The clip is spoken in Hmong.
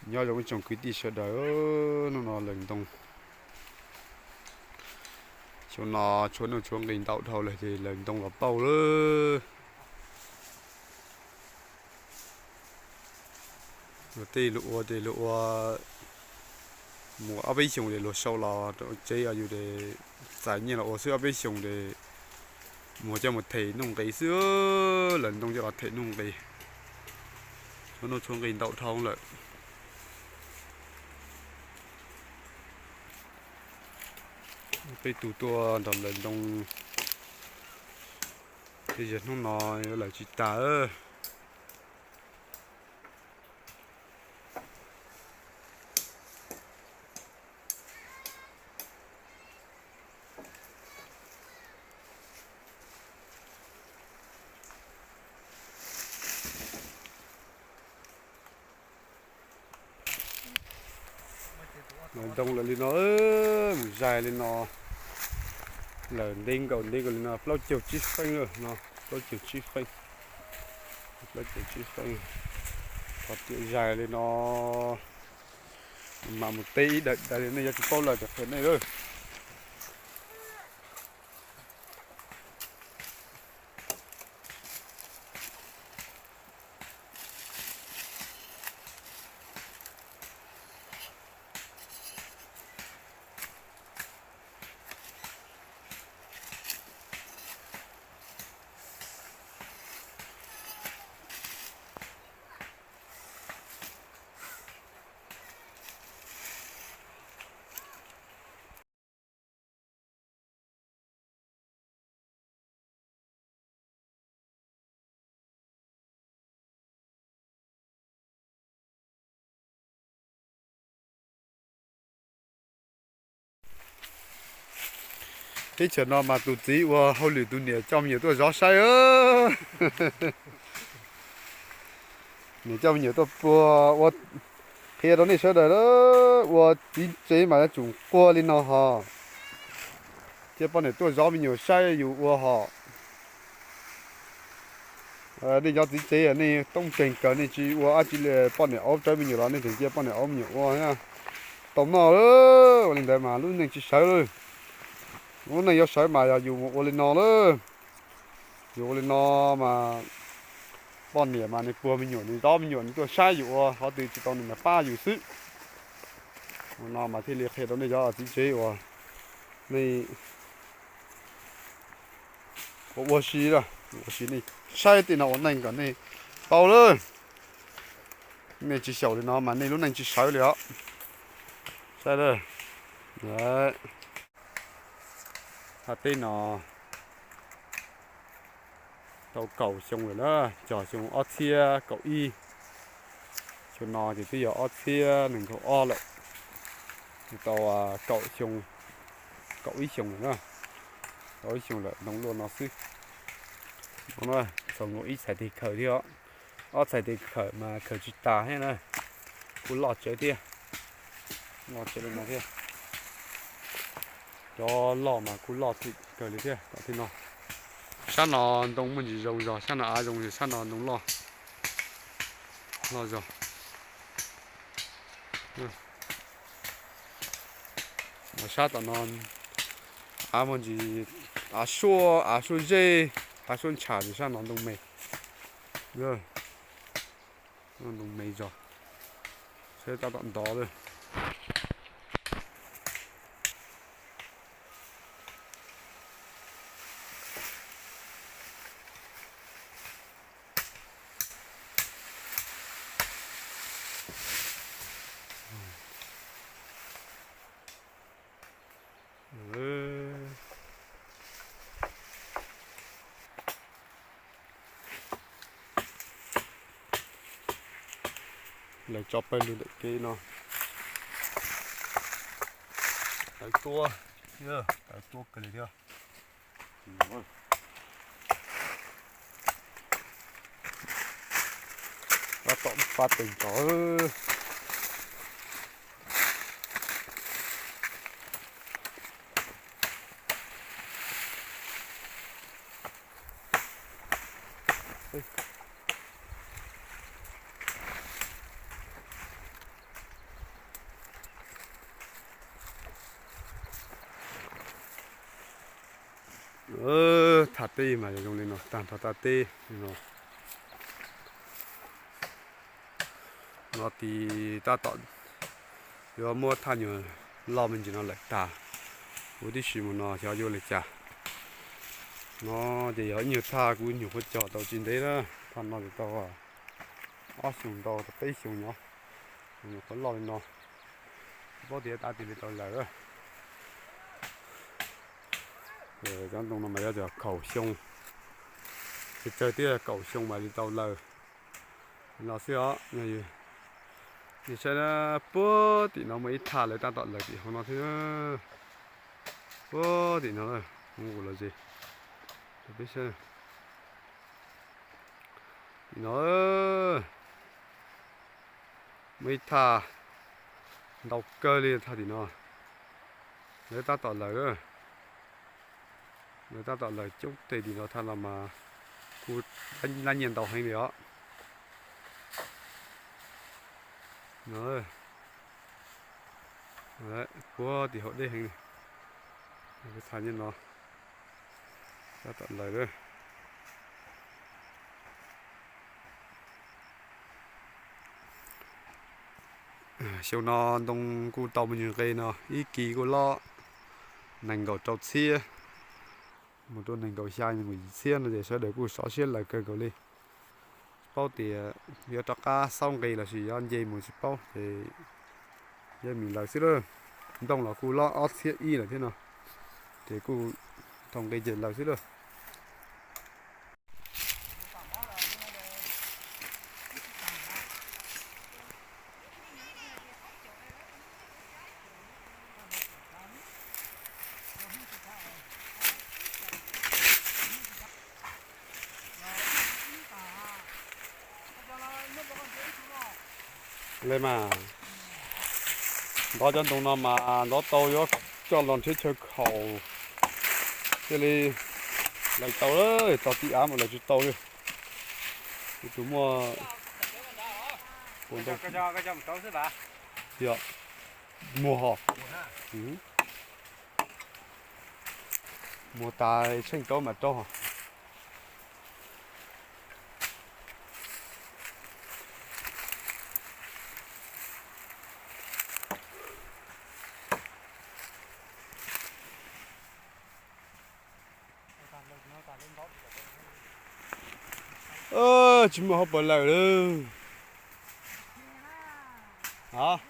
Nyob zoo ib tsoom kwv tij sawv daws, hnub no lawm ntoo, xyoo no tshuav nuj tshuav nqis ntau dhau lawm ces lawm ntoo los pauj lawm. Luag tej luag ua ces luag ua mus ob peb xyoos ces luag sau los rau tsev, yus ces txais nyiaj los ua xwb, ob peb xyoos ces muag coj mus them nuj nqis xwb, lawm ntoo coj los them nuj nqis. Tshuav nuj tshuav nqis ntau dhau lawm. Peb tug tuaj nrog lawm ntoo, tej zaum hnub no yuav lawm tsis tas. Lawm ntoo lawm li no, mus zais li no, lawm ntev nkaus ntev nkaus li no plaub caug tsib feeb lawm no, plaub caug tsib feeb, plaub caug tsib feeb. Qhov tias zais li no, mam mus teb ib daim daim li nej yuav tsis paub lawm ces qhia nej lawm. Teb chaws no mas tus txiv ua hauj lwm, tus niam coj me nyuam tuaj zov saib. Niam coj me nyuam tuaj puag ua, qhia rau nej sawv daws, ua txiv tsev mas yuav tsum quag li no hos, cia poj niam tuaj zov me nyuam saib yus ua hos. Nej cov txiv tsev nej toob tseeg kawg, nej tsis ua dab tsi li, poj niam aub tsawb me nyuam los nej tseem cia poj niam aub me nyuam ua. Tau noj, ua li ntawd mas lub neej tsis sawv lawm. Lub neej yuav sawv mas yog yus mus ua li no lawm. Yus ua li no mas poj niam mas nws puag me nyuam, nws zov me nyuam, nws tuaj saib yus ua, qhov twg tsis tau nws mas pab yus xwb. Ua no mas thiaj li qhia rau nej cov txiv tsev uas nej ua ua si, ua si nej saib tej no ua neej kom nej paub lawm. Nej tsis xyaum li no mas nej lub neej tsis sawv li os. Saib lawm. Hab teb no tau kaum xyoo lawm na, cog xyoo ob txhiab kaum ib. Xyoo no ces twb yog ob txhiab nees nkaum ob lawm. Tau kaum xyoo, kaum ib xyoo lawm na. Kaum ib xyoo lawm ntoo luaj no xwb. Txog nkaus ib txhais tes khaws thiab, ob txhais tes khaws mas khaws tsis tas thiab na. Kuj loj tsawv thiab, loj tsawv li no thiab. Cov loj mas kuj loj kawg li thiab tom tej no. Sab no ntoo muaj ntsis zoo zog, sab no av zoo, sab no ntoo loj, loj zog. Sab tom no av muaj ntsis, av suab, av suab zeb, av suab ntsham, sab no ntoo me, ntoo me zog. Saib tab tom ntov lawm. Lawv tso pawg lug ntawm kev no. Tawv tuab, tawv tuab kawg li thiab. Tab tom pab teeg tso. Thaj teb mas yog zoo li no tag nrho thaj teb no. No tis tab tom yuav muab thaj nyuag loj me ntsis no lawm tag. Kuv tib si mus no xyov yuav li cas. No ces yog ib nyuag thaj kuv nyuam qhuav cog tau tsis ntev na. Thaj no ces tau ob xyoos ntau tau peb xyoos nyob, nyuam qhuav loj li no. Tsis paub tias tav twg li tau lawm. Cov ntoo no mas yuav tsum kaum xyoo, tsawg tsawg twb kaum xyoo mas li tau lawm. No xwb os. Yog saib puag tim no muaj ib thaj lawv tab tom lawv tim hauv no thiab. Puag tim no, hauv los ze, peb saib. Tim no muaj ib thaj ntau kawg li thaj tim no. Lawv tab tom lawm, lawv tab tom lawm coob tes tim no thaj no mas kuj lab nyiaj ntau heev li os. Puag tim hauv deb heev li. Thaj nyob no tab tom lawm. Xyoo no ntoo kuj tau me ntsis nqe no ib kis kuj lob nees nkaum rau txhiab mus rau nees nkaum xya nees nkaum yim txhiab no ces sawv daws kuj sov siab lawm kawg nkaus li. Tsis paub tias yuav rov qab xaub nqe los sis yuav nce mus tsis paub ces yuav mus lawm xwb lawm. Ntoo los kuj lob ob txhiab ib lawm thiab no ces kuj tau nqe ces lawm xwb lawm. Li mas ntov cov ntoo no mas ntov tau yuav coj los nrhiav chaw khaum thiaj li lawv tau, txog tib av mas lawv tsis tau li. Tus muaj muag ho muag tas tsheej rau mam rau. Tsis muaj hauv paus lawm lawm.